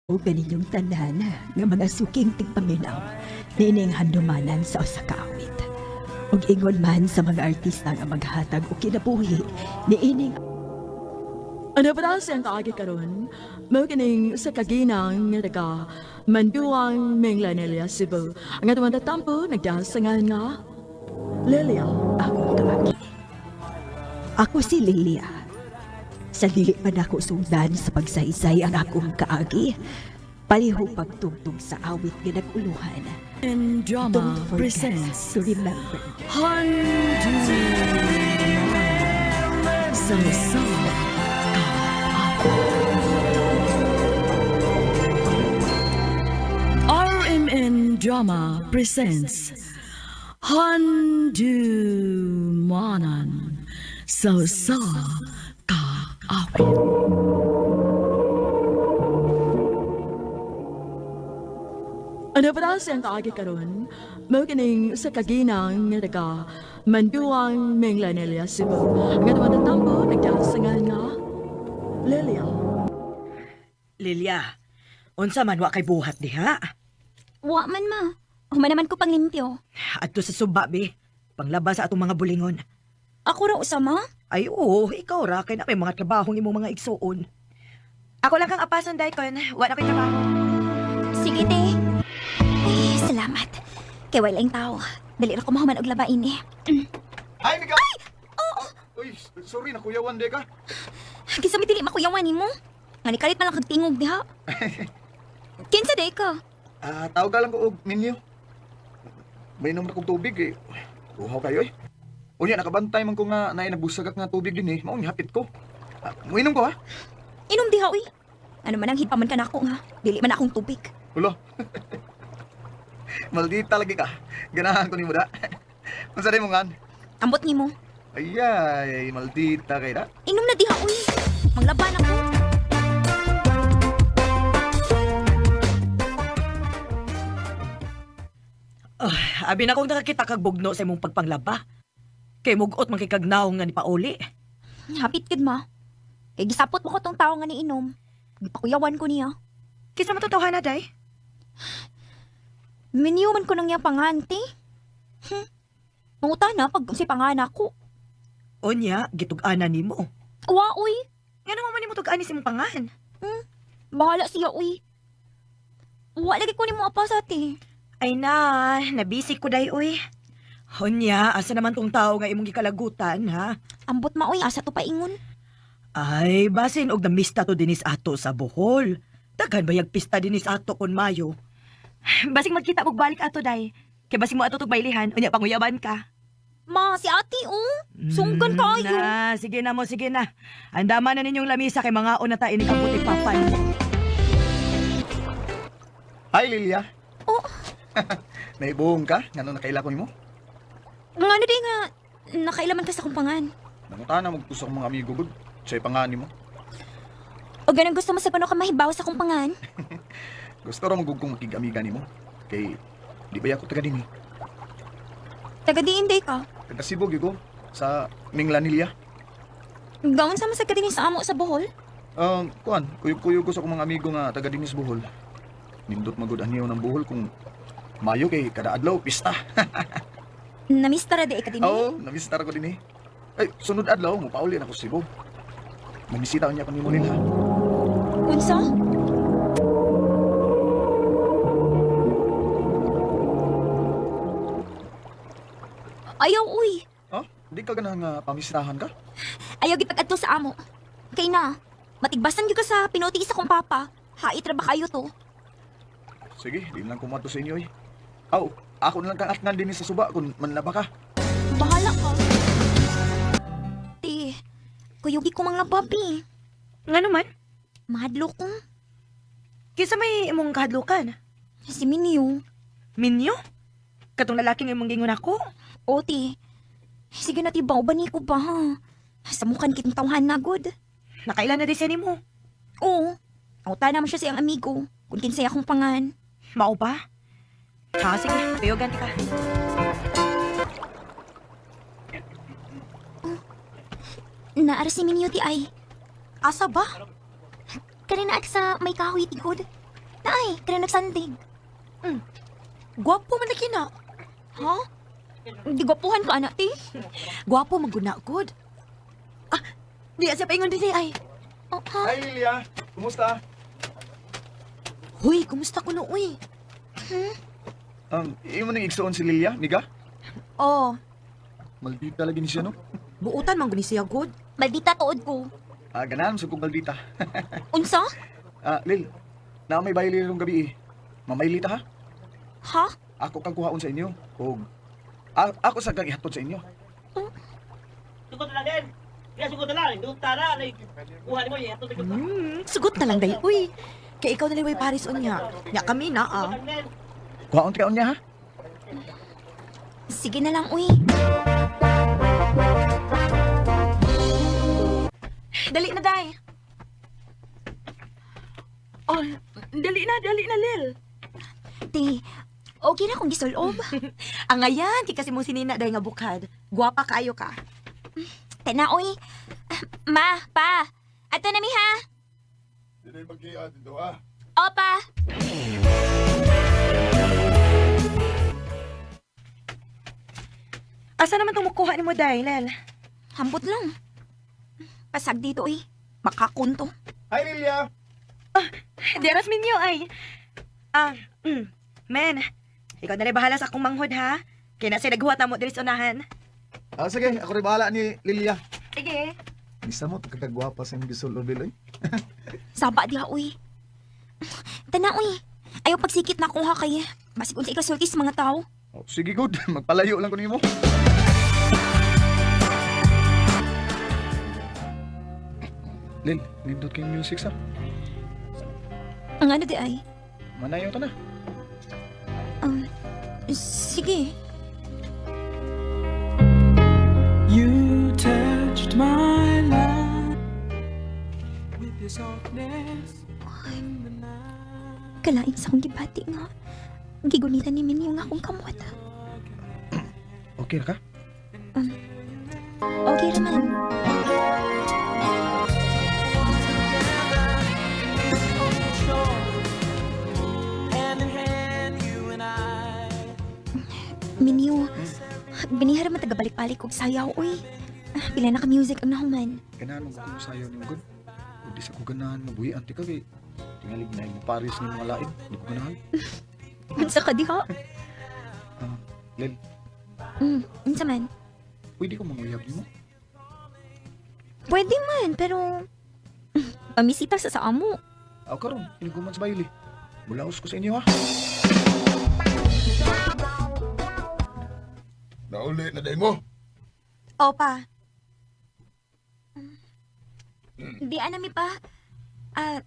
Ug kaninyong tanan nga mga suking tigpaminaw niining handumanan sa usa ka awit. Ug ingon man sa mga artista nga maghatag og kinabuhi niining Ano pa siyang kaagi karon? Mao kining sa kaginang nga taga Manduang Minglanilla, Cebu. Ang atong tatampo nagdasangan nga Lilia. Akong kaagi. Ako si Lilia. Sa dili pa nako sugdan sa pagsaysay ang akong kaagi, palihog pagtugtog sa awit nga nag-uluhan. And Drama Don't forget presents to remember. Handumanan sa sa RMN Drama presents Handumanan sa sa Kaawit. Ano pa siyang kaagi karon? Mao kining sa kaginang nga taga Manduang Minglanilla, Cebu. Ang atong tatampo nagdasangan nga Lilia. Lilia, unsa man wa kay buhat diha? Wa man, ma. Human naman ko panglimpyo. Adto sa suba bi, panglaba sa atong mga bulingon. Ako ra usa, ma. Ay oo, ikaw ra kay na may mga trabahong imong mga igsuon. Ako lang kang apasan daykon, wa na koy trabaho. Sige, te. Ay, salamat. Kay wala tao. Dali ra ko mahuman og laba ini. Ay, Mika! Ay! Oo! Uy, sorry, nakuyawan di ka. Kinsa may dili makuyawan nimo? Nga ni kalit man lang kag tingog diha. Kinsa day ka? Ah, tawag ka lang ko og minyo. May inom na kong tubig eh. Uhaw kayo eh. Unya, nakabantay man ko nga naay nagbusagak nga tubig din eh. Maong hapit ko. Ah, muinom ko ha? Inom diha uy. Ano man ang hipaman ka nako nga. Dili man akong tubig. Ulo. Maldita lagi ka. Ganahan ko nimo da. Unsa day mo ngan? Ambot nimo. Ayay, maldita kay da. Inom na diha uy. Manglaban ako. Oh, abi na kong nakakita kag bugno sa imong pagpanglaba. Kay mugot man kay kag naong nga ni pauli. Hapit gid, ma. Kay gisapot mo ko tong tawo nga niinom. Gipakuyawan ko niya. Kinsa man tawhana day? Minyo man ko nang iya pangante. Manguta na pag si pangan ako. Unya, gitug-ana nimo. Wa uy. Ngano man nimo tug-ani sa imong pangan? Bahala siya uy. Wa lagi ko nimo apas ate. Ay na, nabisi ko day uy. Unya, asa naman tong tao nga imong gikalagutan ha? Ambot ma uy, asa to paingon. Ay, basin og namista to dinis ato sa Bohol. Daghan bayag pista dinis ato kon Mayo. Basing magkita og balik ato day. Kay basing mo ato tug baylihan, unya panguyaban ka. Ma, si ate oh. Sunggan kaayo. Na, sige na mo, sige na. Andama na ninyong lamisa kay mga na ta inig ang puti papan. Hi, Lilia. Oh. Naibuhong ka? Ngano nakaila ko nimo? Ngano di nga nakailaman ka sa akong pangan. Nangutana mo sa akong mga amigo gud. Say pangan nimo. O ganang gusto mo sa pano ka mahibaw sa akong pangan? Gusto ra magug kong makig-amiga nimo. Kay di ba ako taga dinhi? Taga diin day ka. Taga Cebu gyud ko sa Minglanilla. Gaon sa masag ka dinhi sa amo sa Bohol. Kuan, kuyog-kuyog ko sa akong mga amigo nga taga dinhi sa Bohol. Nindot magud aniyo ng Bohol kung Mayo kay kada adlaw pista. Namista ra di ka dinhi. Oo, namistar ko dinhi. Ay, sunod adlaw mo pauli na ako sa Cebu. Mamisita niya ko nimo nila. Unsa? Ayaw uy. Ha? Di ka ganahan nga pamistahan ka? Ayaw gipag-adto sa amo. Kay na, matigbasan gyud ka sa pinuti sa kong papa. Hait ra ba kayo to? Sige, di lang kumadto sa inyo eh. Aw, ako na lang kang atngan dinhi sa suba kung manlaba ka. Bahala ka. Te, kuyugi ko mang lababi. Ngano man? Mahadlo ko. Kinsa may imong kahadlukan? Si Minyo. Minyo? Katong lalaking imong gingon ako? O, te. Sige na, tibaw ba ni ko ba? Sa mukhan kitang tawhan na, good. Nakailan na di siya nimo. Oo. Ang naman siya sa iyang amigo. Kung kinsay akong pangan. Mao ba? Ha, sige, tuyogan ka. Naara si Minyo ti ay. Asa ba? Kanina at sa may kahoy tigod. Naay, kaya nagsandig. Gwapo man lagi na. Ha? Di gwapuhan ka, anak, ti. Gwapo man gud na gud. Ah, di siya paingon dinhi ay. Oh, ha? Hi Lilia, kumusta? Huy, kumusta kuno uy? Imo nang igsuon si Lilia, miga? Oh, Maldita lagi ni siya, no? buutan man gud ni siya gud. Maldita tuod ko. Ah, ganahan sa kong maldita. Unsa? Ah, Lil, na may bayli rong gabi eh. Mamaylita ha? Ha? Ako kang kuhaon sa inyo. Og ako sa kang ihatod sa inyo. Sugot na lang din. Kaya sugot na lang. Duta na. Kuha ni mo. Ihatod na Sugot na lang day uy. Kay ikaw na liway Paris unya. Nya kami na ah. Kuhaon ka niya ha? Sige na lang, uy. Dali na day. Oh, dali na, Lil. Ti, okay na kung gisulob. Ang ayan, kay kasi mong sinina day nga bukad. Gwapa kaayo ka. Tana, uy. Ah, Ma, pa. Ato na mi, ha? Dili magkiya dito ah. Opa. Asa naman tong mukuha nimo day, Lel? Hambot lang. Pasag dito, uy. Makakunto. Hi Lilia! Deras minyo ay. Ah, Men, ikaw na rin bahala sa akong manghod ha. Kaya na siya naghuwat na mo diri sa unahan. Ah, sige, ako rin bahala ni Lilia. Sige. Isa mo, kagagwapa sa imong gisulob, Lil, oy. Saba diha, uy. Tana, uy. Ayaw pagsikit na akong ha kay. Basig unsa ikasulti sa mga tao. Oh, sige, good. Magpalayo lang ko nimo. Lil, nindot kayong music sa. Ang ano di ay? Manayo ta na. Sige. You touched my life with your softness in the night. Kalain sa akong gibati nga. Gigunitan ni Minyo nga akong kamot. Okay ra ka? Okay raman. Hand in hand, you and I. Minyo, binihara man tagabalik-balik og sayaw, uy. Ah, pila na ka music ang nahuman. Ganahan mo ko sayo ni good. Ug di sa ko ganahan mabuhi anti ka kay tingalig na imo pares ni mga lain. Di ko ganahan. Unsa ka diha? Ah, Lil, Unsa man? pwede ko manguyab nimo. Pwede man, pero pamisita sa amo. Aw karon, inuguman sa bayli. Mulaos ko sa inyo ha. Nauli na day mo. Opa. Di anami pa. Ah,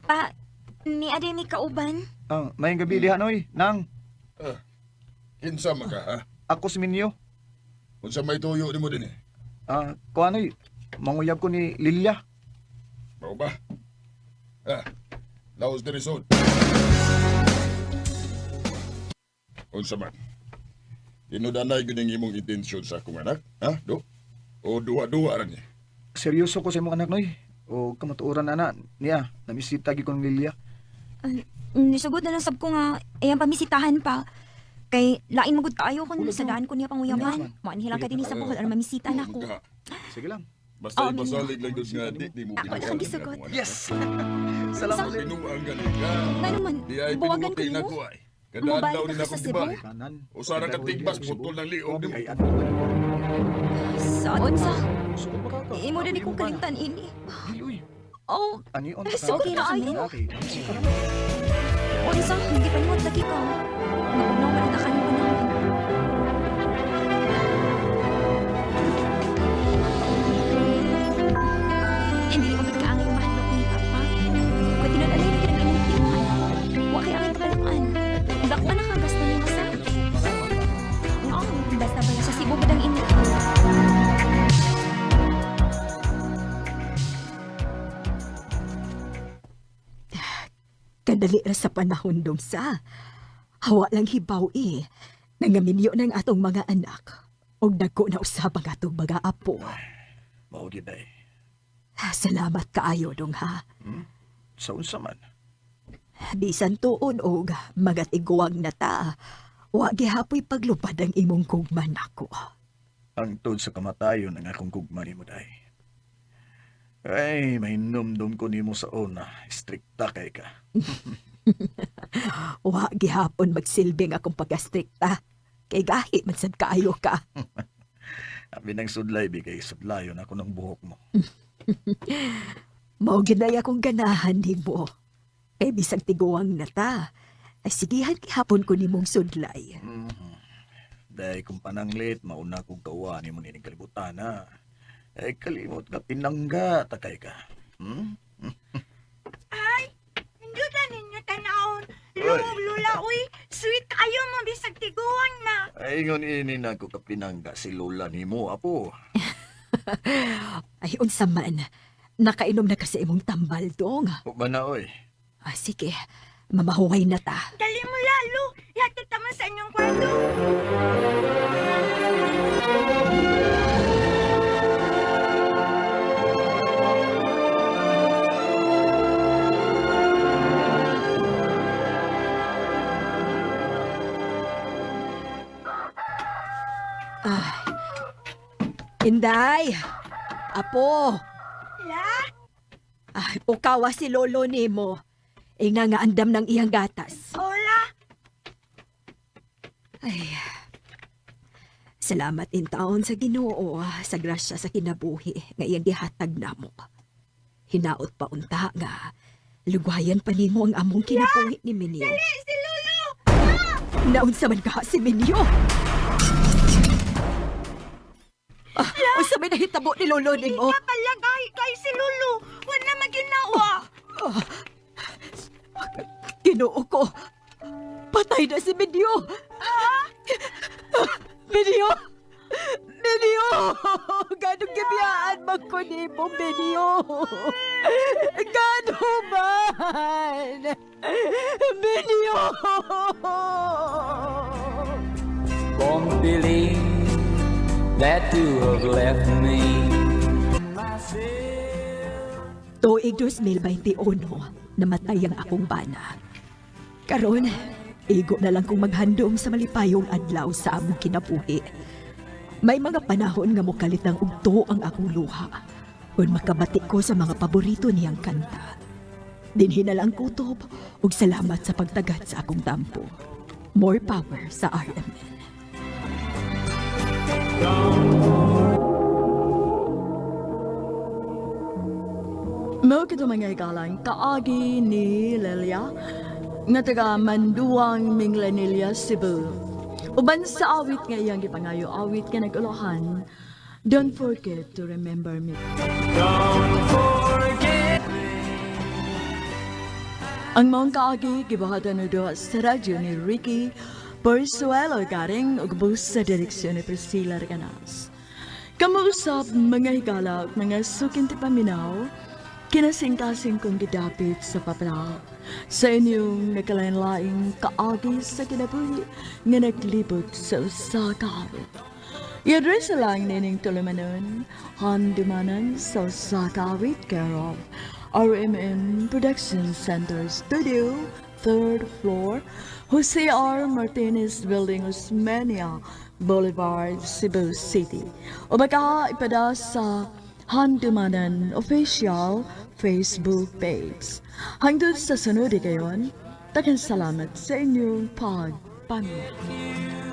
pa ni ade mi kauban. Ah, mayong gabi diha noy. Nang Kinsa man ka ha? ako si Minyo. Unsa may tuyo nimo dinhi? Ah, kuan oy, manguyab ko ni Lilia. Mao ba? Ah. Laos diri sod. Unsa man? Tinudanay gyud ang imong intensyon sa akong anak, ha? Do? O duwa-duwa ra ni. Seryoso ko sa imong anak noy. O kamatuoran ana niya, namisita gyud ko ni Lilia. Nisugod na lang sab ko nga ayang pamisitahan pa. Kay lain magud kaayo kun sa daan ko niya panguyaban. Mo lang ka dinhi sa Bohol aron mamisita na ako. Ka. Sige lang. Basta Oh, ipasalig lang doon nga di mo Ako lang binuang gisugot. ang akong anak, Yes. Salamat ha? Lil. Binuang gani ka. Ngano man, Di ay buwagan ko pinuti na nimo. ko ay. Kada Mobalik adlaw ka ni sa akong Cebu? gibalik. Kanan. Usa ra ka tigbas putol ng liog nimo. Ay, ano? Sa unsa? Sugod ba ka? Imo din kong kalimtan ini. Dili uy. Oh, Ani on Okay ra kayo. Okay. Sige ra. unsa? Hindi pa nimot lagi ka. Naugnaw man ang kanang panahon. Hindi ko kaangay yung mahadlok ni Papa. Kung tinod-alay na kinang imong timuhan. Wa kay angay kapaluan. Dako na ka gasto nimo sa. Oo, basta bala sa Cebu gud ang inyo. Kadali ra sa panahon dong sa. Hawa lang hibaw eh. Nangaminyo ng atong mga anak. Og dagko na usab ang atong mga apo. Mao gyud ay. Salamat kaayo dong ha. Sa unsa man. Bisan tuon og magatiguang na ta, wa gihapoy paglupad ang imong gugma nako. Hangtod sa kamatayon ang akong gugma nimo, day. Ay, may numdum ko nimo sa una. Strikta kay ka. Wa gihapon magsilbing akong pagkastrikta. Kay gahi man sad kaayo ka. Abi ng sudlay, bigay sudlayon ako ng buhok mo. Mao gyud ay akong ganahan nimo. Kay bisag tiguang na ta, ay sigihan gihapon ko nimong sudlay. Dahil kung pananglit, mauna kong kawa nimo nining kalibutan, ha. Ay, kalimot ka, pinangga, takay ka. Hmm? Ninduta ninyo tanawon. Oy. Lula, uy. Sweet kayo mo bisag tiguang na. Ay, ingon ini na ko kapinangga si Lola nimo, apo. Ay unsa man, nakainom na ka sa imong tambal dong. Ba na, oy. Ah, sige, mamahuway na ta. Dali mo lalo. Ihatid ta man sa inyong kwarto. Inday! Apo! La? Ay, pukawa si lolo nimo. Ingna nga andam ng iyang gatas. Hola. Ay, salamat in taon sa Ginoo sa grasya sa kinabuhi nga iyang gihatag namo. Hinaot pa unta nga lugwayan pa nimo ang among kinabuhi ni Minyo. Dali, si Lolo! Naunsa man ka si Minyo? Ah, unsa may nahitabo ni lolo nimo? Kapalagay kay si Lolo. Wala maginawa. Ginoo ko. Patay na si Minyo. Minyo! Minyo! Ganong gibiyaan man ko nimo, Minyo? Gano man? Minyo! Won't believe that you have left me. Tuig 2021, namatay ang akong bana. Karon, igo na lang kong maghandom sa malipayong adlaw sa among kinabuhi. May mga panahon nga mokalit ng ugto ang akong luha. Kung makabati ko sa mga paborito niyang kanta. Dinhi na lang kutob ug salamat sa pagtagat sa akong tampo. More power sa RMN. Mao kito mga igalang kaagi ni Lelia nga taga Manduang, Minglanilla, Cebu. Uban sa awit nga iyang gipangayo, awit nga nag-ulahan, Don't Forget to Remember Me. Don't forget. Ang maong kaagi gibuhatan og duha sa radyo ni Ricky Persuelo Garing ug busa sa direksyon ni Priscilla Reganas. Kamuusap mga higala ug mga suking paminaw, kinasingkasing kong gidapit sa papala sa inyong nagkalain-laing kaagi sa kinabuhi nga naglibot sa usa ka awit. I-address lang nining tulumanon, Handumanan sa usa ka awit, care of RMN Production Center Studio, 3rd floor, Jose R. Martinez Building, Osmeña Boulevard, Cebu City. O baka ipada sa Handumanan Official Facebook page. Hangtod sa sunod kayon, daghang salamat sa inyong pagpaminaw.